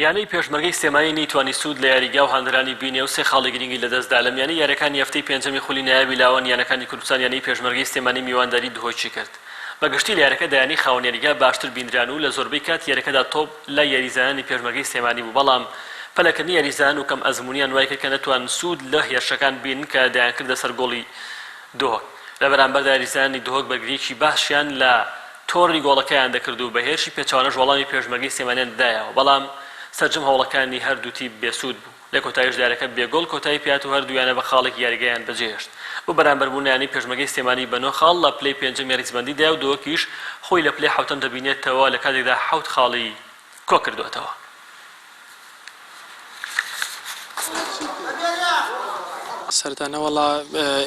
یانەی پێشمەرگەی سلێمانی نەیتوانی سوود لە یاریگا و هاندەرانی بینێ و سێ خاڵی گرنگی لەدەستدا لە میانی یاریەکانی هەفتەی پێنجەمی خولی نایابی لاوان یانەکانی کوردستان یانەی پێشمەرگەی سلێمانی میوانداری دهۆکی کرد بە گشتی لە یاریەکەدا یانەی خاوەن یاریگا باشتر بینران و لە زۆربەی کاتی یاریەکەدا تۆپ لای یاریزانانی پێشمەرگەی سلێمانی بوو بەڵام پەلەکردنی یاریزانان و کەم ئەزموونیان وایکرد کە نەتوانن سوود لە هێرشەکان بینن کە دەیانکردە سەر گۆڵی دهۆک. لە بەرامبەردا یاریزانانی دهۆک بەرگرییەکی باشیان لە تۆڕی گۆڵەکەیان دەکرد و بە هێرشی پێچەوانەش وەڵامی پێشمەرگەی سلێمانیان دەدایەوە، بەڵام سەرجەم هەوڵەکانی هەردوو تیپ بێسوود بوو. لە کۆتاییشدا یاریەکە بێ گۆڵ کۆتایی پێهات و هەردوو یانە بە خاڵێک یاریگایان بەجێهێشت. بۆ بەرامبەربوون یانەی پێشمەرگەی سلێمانی بە نۆ خاڵ لە پلەی پێنجەمی ریزبەندیدایە و دهۆکیش خۆی لە پلەی حەوتەم دەبینێتەوە لە کاتێکدا حەوت خاڵی کۆکردووەتەوە. سەرەتا نەوەڵا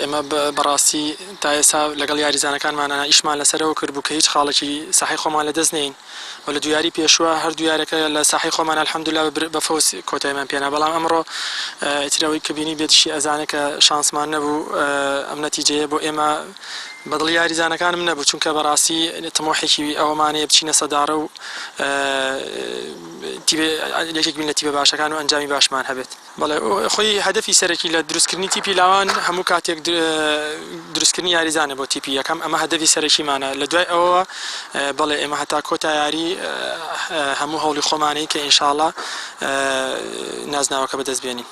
ئێمە بەڕاستی تا ئێستا لەگەڵ یاریزانەکانمانە ئیشمان لەسەرەوە کرد بوو کە هیچ خاڵێکی ساحەی خۆمان لەدەست نەین و لە دوو یاری پێشووە هەردوو یارەکە لە ساحەی خۆمان الحمدللە بە فەوز کۆتاییمان پێنا بەڵام ئەمڕۆ ئیتر ئەوەی کە بینی بێتشی ئەزانێ کە شانسمان نەبوو ئەم نەتیجەیە بۆ ئێمە بەدڵی یاریزانەکانم نەبوو چونکە بەڕاستی تموحێکی ئەوەمان هەیە بچینە سەدارە و یەکێک بین لە تیپە باشەکان و ئەنجامی باشمان هەبێت. بەڵێ خۆی هەدەفی سەرەکی لە دروستکردنی تیپی لاوان هەموو کاتێک دروستکردنی یاریزانە بۆ تیپی یەکەم ئەمە هەدەفی سەرەکیمانە لە دوای ئەوەوە بەڵێ ئێمە هەتا کۆتا یاری هەموو هەوڵی خۆمانەی کە ئینشاڵا نازناوەکە بەدەست بێنین.